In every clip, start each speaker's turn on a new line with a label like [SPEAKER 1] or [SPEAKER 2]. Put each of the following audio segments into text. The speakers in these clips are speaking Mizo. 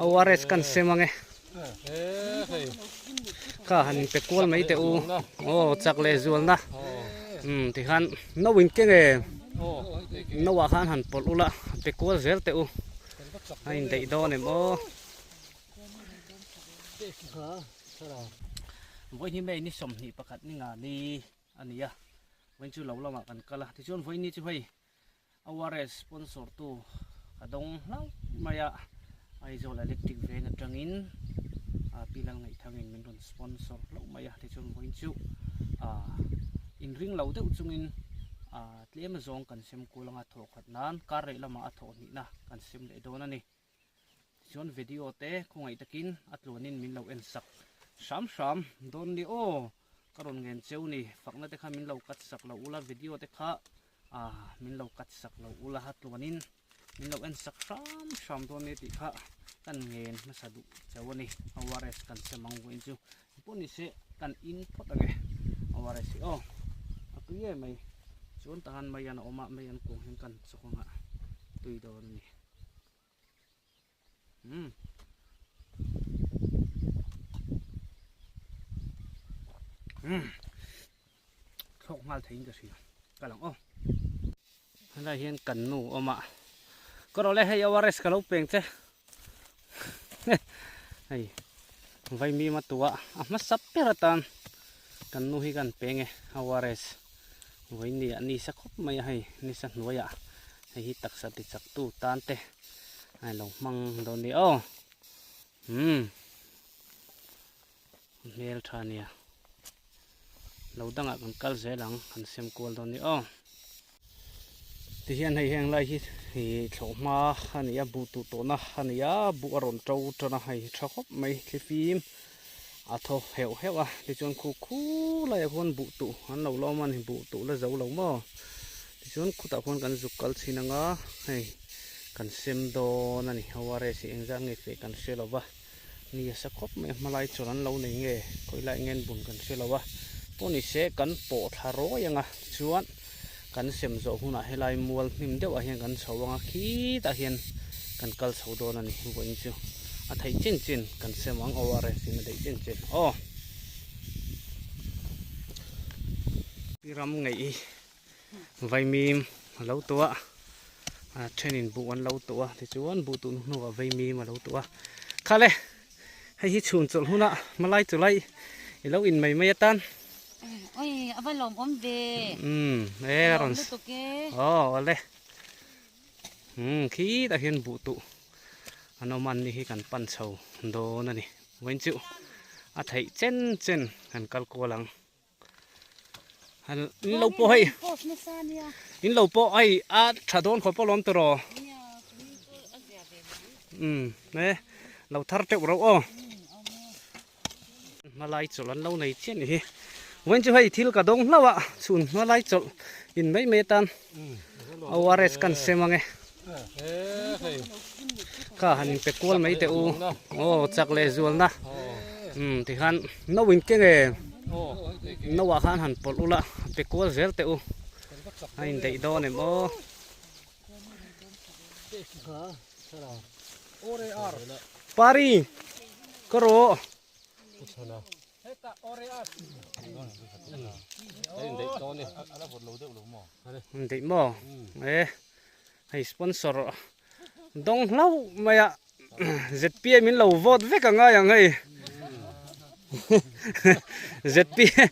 [SPEAKER 1] ORS kan sem ange kha han in pe kual mai teh u aw chak leh zualna umm tikhan no in keng e no ah khan han pawlh ula pe kual zel teh u a in daih dawn em aw. Vawiin hi May ni 21 ni nga ni a ni a vawiin chu lo lamah kan kal a tichuan vawiin ni chu hei ORS sponsor tu ka dawng hlauh mai a Aizawl Electric Van atangin Pi Lalngaihthangin min rawn sponsor hlauh mai a tichuan vawiin chu inring lo deuh chungin tlem azawng kan sem kual anga thawh khat nan kar reh lamah a thawh hnihna kan sem leh dawn a ni. Tichuan video te khawngaih takin a tluanin min lo en sak hram hram dawn ni aw ka rawn ngen cheu ni fakna te kha min lo cut sak lo ula video te kha ah min lo cut sak lo ula a tluanin min lo en sak hram hram dawn ni tih kha kan ngen hmasa duh cheu a ni ORS kan sem ang vawiin chu pawh ni se kan in phawt ange ORS hi aw a tui em mai chuan tahan mai an a awm a mai an kung hian kan chawk anga tui dawn a ni. Um. Um. Thlawk nghal theiin ka hria. Ka lang aw. Helai hian kan nu awm a. Ka rawh le hei ORS ka lo peng che. Hei vaimim a tua a hmasa ber atan kan nu hi kan peng e ORS. Vawiin ah ni sa khawp mai a hei ni sa hnuaiah hei hi taksa ti chak tu tan te a lo hmang dawn ni aw umm hmel tha nia lo dangah kan kal zel ang kan sem kual dawn ni aw tihian hei heng lai hi ih thlawh hma a ni a buh tuh tawhna a ni a buh a rawn to tan a hei tha khawp mai thlifim. A thaw heuh heuh a tichuan khu khu laiah khuan buh tuh an lo lawm a ni buh tuh la zo lo maw tichuan khutah khuan kan zuk kal chhin anga hei kan sem dawn a ni ORS hi engzat nge feh kan hre lo va ni a sa khawp mai a hmalai chawlh an lo nei nge khawilai ngen bun kan hre lo va pawh ni se kan pawh thla rawi anga tichuan kan sem zawh hunah helai mual hnim deuhah hian kan chho anga khitah hian kan kal chho dawn a ni vawiin chu a theih chin chin kan sem ang ORS in a daih chin chin aw pi ram ngeih hi vaimim a lo tuah a thenin buh an lo tuah tichuan buh tuh hnuah vaimim a lo tuah khale. Hei hi chhun chawlh hunah hmalai chu lai i lo in mai mai atan.
[SPEAKER 2] Oi a va lawm awm ve.
[SPEAKER 1] Umm e a rawn
[SPEAKER 2] lutuk e.
[SPEAKER 1] Aw awle. Umm khitah hian buh tuh an awm an ni hi kan pan chho dawn a ni. Vawiin chu a theih chen chen kan kal kual ang. In lo pawh hei in lo pawh hei a tha dawn khawp alawm tawh umm e lo thar teuh reuh aw hmalai chawlh an lo nei chiah ni hi vawiin chu hei thil ka dawng hlauh a chhun hmalai chawlh in mai mai atan ORS kan sem ange kha han in pe kual mai teh u aw chak leh zualna umm tikhan no in keng e no ah khan han pawlh ula pe kual zel teh u a in daih dawn em aw. Pari ka rawh. Daih maw e hei sponsor dawng hlauh mai a ZPM in lo vote vek a ngai ang hei ZPM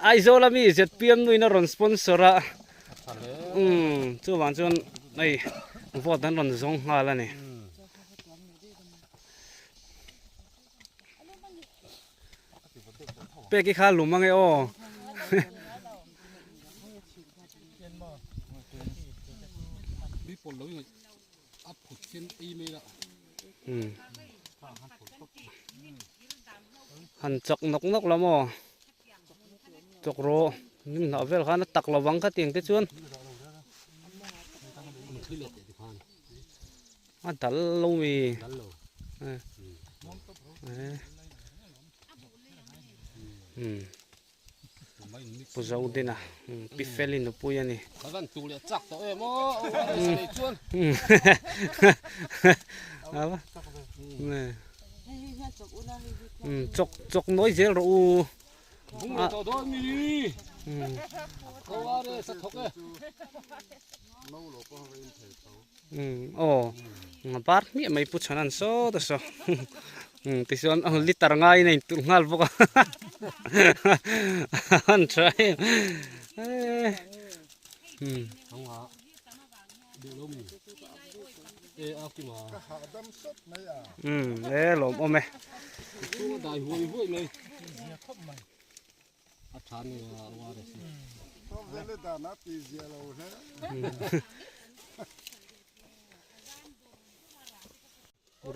[SPEAKER 1] Aizawl ami ZPM nuin a rawn sponsor a umm chuvang chuan hei vote an rawn zawng nghal a ni. Pek i kha lum ange aw. Han chawk nawk nawk la maw chawk rawh hnim hnah vel khan a tak lovang kha tiang te chuan a dal lo mi pu zo din a pi fel in nupui a ni Chawk chawk nawi zel rawh u.
[SPEAKER 3] Bung leh tawh dawn mi. ORS a thawk e.
[SPEAKER 1] Aw bar hmiah mai pu chhan an sawt a saw tichuan liter ngaiin a intur nghal bawk a an tha em e lawm awm e.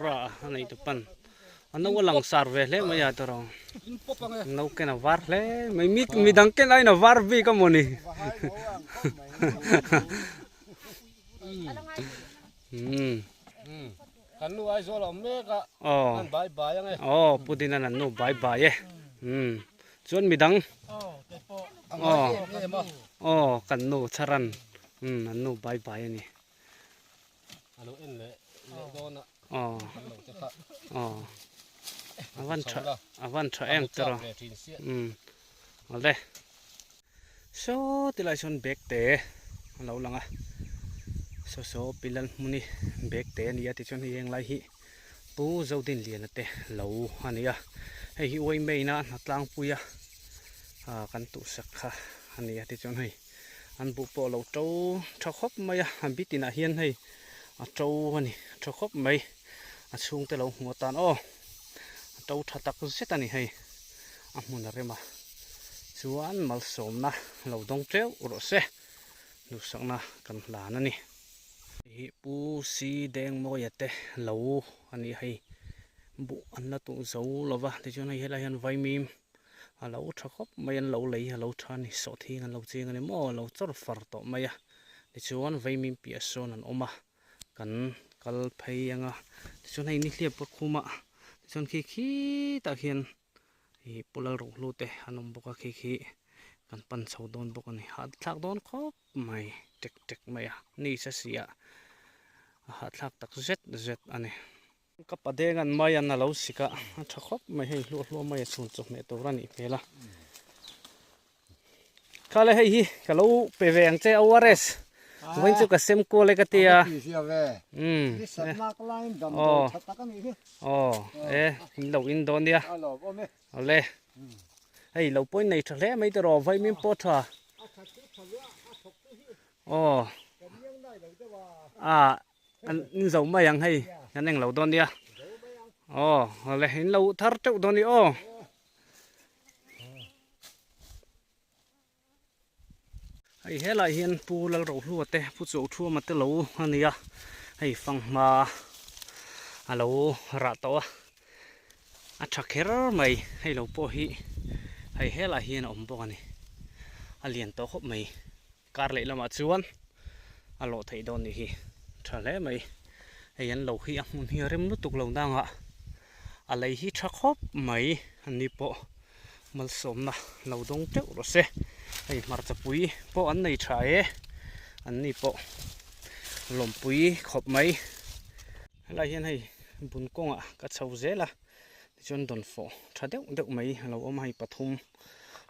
[SPEAKER 1] Ra a nei tu pan a no a lang sar ve hle mai a tawrh no ken a var hle mai mi midang ken aiin a var bik a mawni
[SPEAKER 3] Kan nu Aizawl a awm mek a, an bai bai ang e.
[SPEAKER 1] Aw, Pu Dina'n an nu bai bai e. Umm, chuan midang. Aw, aw, kan nu Charan, umm, an nu bai bai a ni.
[SPEAKER 3] A lo en leh leh dawn a.
[SPEAKER 1] Aw, aw, a van tha, a van tha em tawrh a. Umm, awle. Saw tilai sawn bag te a lo lang a saw saw pilal hmuni bag te a ni a tichuan hei heng lai hi Pu Zodinliana te lo a ni a hei hi uaimei na hna tlangpui a ah kan tuhsak kha a ni a tichuan hei an buh pawh a lo to tha khawp mai a a bitin ah hian hei a to a ni tha khawp mai a chhungte lo hmu atan aw a to tha tak zet a ni hei a hmun a rem a chuan malsawmna lo dawng teuh rawh se duhsakna kan hlan a ni. Hei hi Pu Si Dengmawia te lo a ni a hei buh an la tuh zo lo va tichuan hei helai hian vaimim a lo tha khawp mai an lo lei a lo tha a ni sawhthing an lo ching a ni maw a lo chawr far tawh mai a tichuan vaimim piah sawn an awm a kan kal phei ang a tichuan hei nihliap ka khum a tichuan khi khitah khian ih Pu Lalruhlu te an awm bawk a khi khi kan pan chho dawn bawk a ni hahthlak dawn khawp mai tek tek mai a ni se si a a hahthlak tak zet zet a ni. Ka pa deng an mai an a lo sik a a tha khawp mai hei hluah hluah mai a chhun chawhmeh tur a nih hmel a. Khale hei hi ka lo pe ve ang che ORS vawiin chu ka sem kual e ka ti a umm aw aw e in lo in dawn nia awle hei lo pawhin nei tha hle mai tiraw vawiin pawh tha aw ah an in zo mai ang hei kan englo dawn nia aw awle in lo thar teuh dawn ni aw. Hei helai hian Pu Lalrohlua te Pu Chauhthuama te lo a ni a, hei fanghma a lo rah tawh a, a tha kher mai hei lo pawh hi hei helai hian a awm bawk a ni, a lian tawh khawp mai kar leh lamah chuan a lawh theih dawn nih hi tha hle mai hei an lo hi a hmun hi a rem lutuk lo dangah a lei hi tha khawp mai an ni pawh. Malsawmna lo dawng teuh rawh se. Hei hmarcha pui pawh an nei tha e. An ni pawh lawmpui khawp mai. Helai hian hei bun kawngah ka chho zel a. Tichuan dawnfawh tha deuh deuh mai a lo awm a hei pathum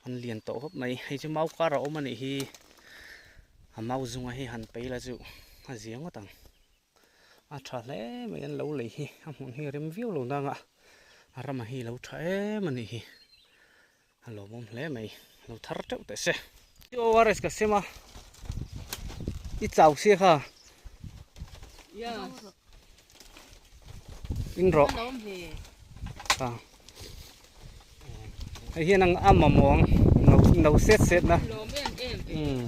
[SPEAKER 1] an lian tawh khawp mai. Hei chu mau kar a awm a nih hi. A mau zunga hi han pei la chu a zia ngawt ang. A tha hle mai an lo lei hi a hmun hi a rem viau lo nang a a rama hi lo tha em a nih hi a lawmawm hle mai lo thar teuh teh se. ORS ka sem a i chau sia kha in rawh a hei hian a mamawh ang no no set set na umm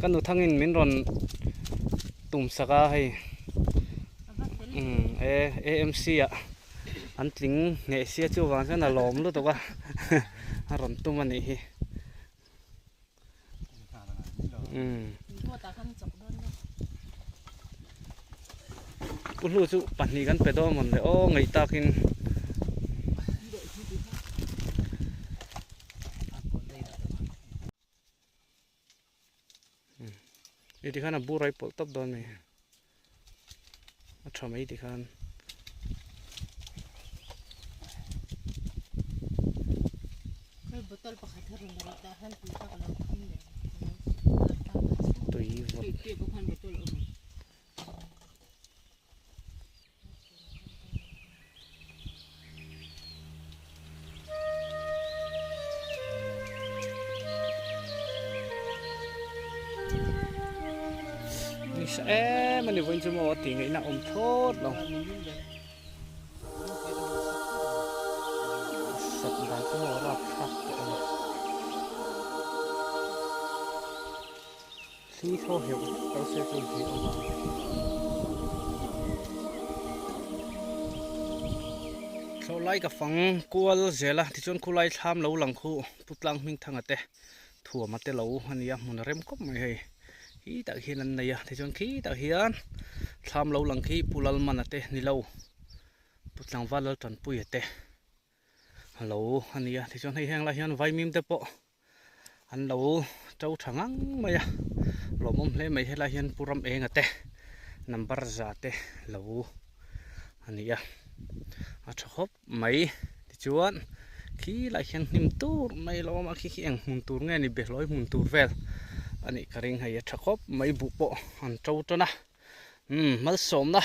[SPEAKER 1] ka nu thangin min rawn tum sak a hei umm e AMC ah an tling hneh sia chuvang chuan a lawm lutuk a a rawn tum a nih hi umm Pu Hlu chu pahnih kan pe dawn mawn le aw ngaih takin i tikhan a burai pawlh tawp dawn mai. A tha mai tikhan. Tui vawt. Ni sa em ani vawiin chu maw a tih ngaihna awm thlawt lo. Sat dan chu maw rapthlak teh ani. Thli thaw heuh heuh tawh se chu hi awm ang. Thlawh lai ka fang kual zel a, tichuan khulai thlam lo lang khu Pu Tlang Hmingthanga te thuam a te lo a nia, hmun a rem khawp mai hei. Khi tak hian an nei a, tichuan khi tak hian thlam lo lang khi Pu Lalmana te ni lo, Pu Tlangval Laltanpuia te lo a nia, tichuan hei heng lai hian vaimim te pawh an lo to tha ngang mai a lawmawm hle mai helai hian pu ram enga te number za te lo a ni a a tha khawp mai tichuan khi lai hian hnim tur mai lo awm a khi khi eng hmun tur nge ni behlawi hmun tur vel a nih ka ring hei a tha khawp mai buh pawh an to tan a umm malsawmna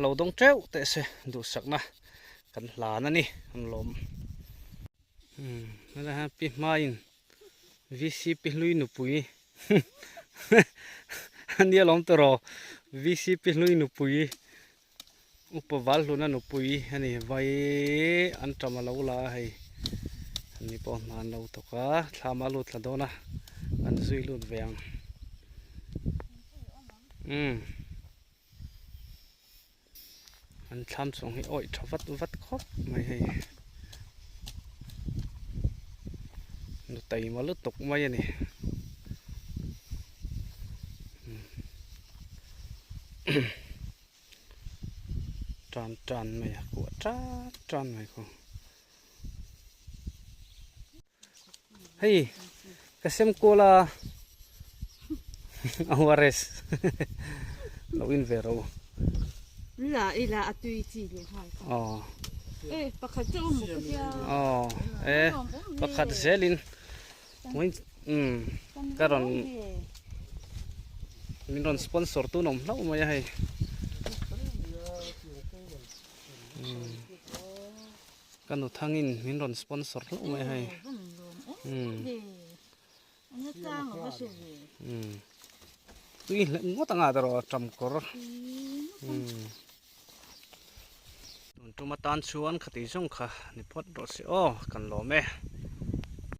[SPEAKER 1] lo dawng teuh teh se duhsakna kan hlan a ni an lawm. Umm helai hian pi hmain VCP hlui nupui a nia lawm tawh VCP hlui nupui upa val hluna nupui a ni vai an tam a lo la a hei ani pawh hna an lo thawk a thlam a lut thla dawn a an zui lut ve ang umm. An thlam chhung hi awih tha vat vat khawp mai hei. Nu taima lutuk mai a ni. Tan tan mai a kuah tan tan mai khu. Hei ka sem kual a ORS lo in ve ro.
[SPEAKER 4] La ila a tui chi le nghal.
[SPEAKER 1] Oh.
[SPEAKER 4] E pakhat chu mu ka tia.
[SPEAKER 1] Oh e pakhat zelin muin um ka ron min ron sponsor tu nom hlauh mai a hei. Um. Ka nu thangin min rawn sponsor hlauh mai hei. Umm. Tui hleh ngawt anga erawh a tam kawr. Umm. Tun tum atan chuan khati zawng kha ni phawt rawh se aw kan lawm e.